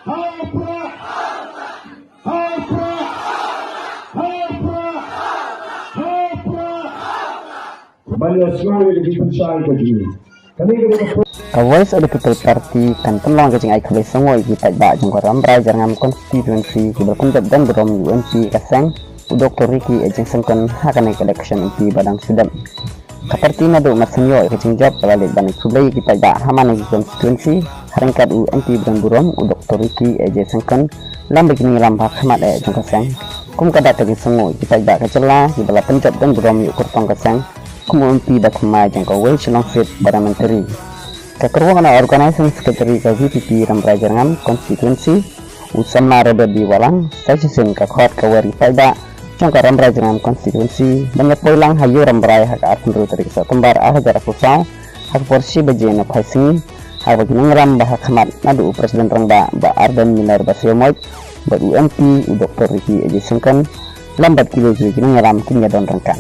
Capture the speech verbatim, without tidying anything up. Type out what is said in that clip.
Hau prah! Hau prah! Hau prah! Hau prah! Ban ïa sngew ïa ka jingpynshai ka jong ngi. Kane ka dei ka pro- Ka Voice of the People Party kan pynlong ka jingai khublei sngewnguh ïa ki paidbah jong ka Rambrai Jyrngam Constituency kiba la pynjop don burom ïa u M P ka seng, u Doctor Ricky A J Syngkon, ha kane ka election M P ba dang shu dep. Ka party naduh mar shen ïoh ïa ka jingjop ka la leit ban ai khublei ïa ki paidbah ha man la ki constituency, ha ryngkat u M P ba don burom, u Doctor Ricky A J Syngkon, lem bad ki nongïalam ba ha khmat eh jong ka seng. Kum ka dak ka jingsngewnguh ïa ki paidbah ka jylla kiba la pynjop don burom ïa u kyrtong ka seng kum u M P ba thymmai jong kawei Shillong seat ba dang myntri. Ka kyrwoh na Organizing Secretary ka V P P Rambrai Jyrngam Constituency, u Samla Robert D Wahlang, sa shisien ka khot ka wer ïa ki paidbah jong ka Rambrai Jyrngam Constituency ban ïa poi lang ha Ïew Rambrai ha ka arphew hynriew tarik September arhajar arphew saw, ha ka por shi baje na phai sngi, ha kaba ki nongïalam ba ha khmat naduh u President Rangbah Bah Ardent Miller Basaiawmoit bad u M P u Doctor Ricky A J Syngkon, lem bad kiwei kiwei ki nongïalam kin ïa don ryngkat.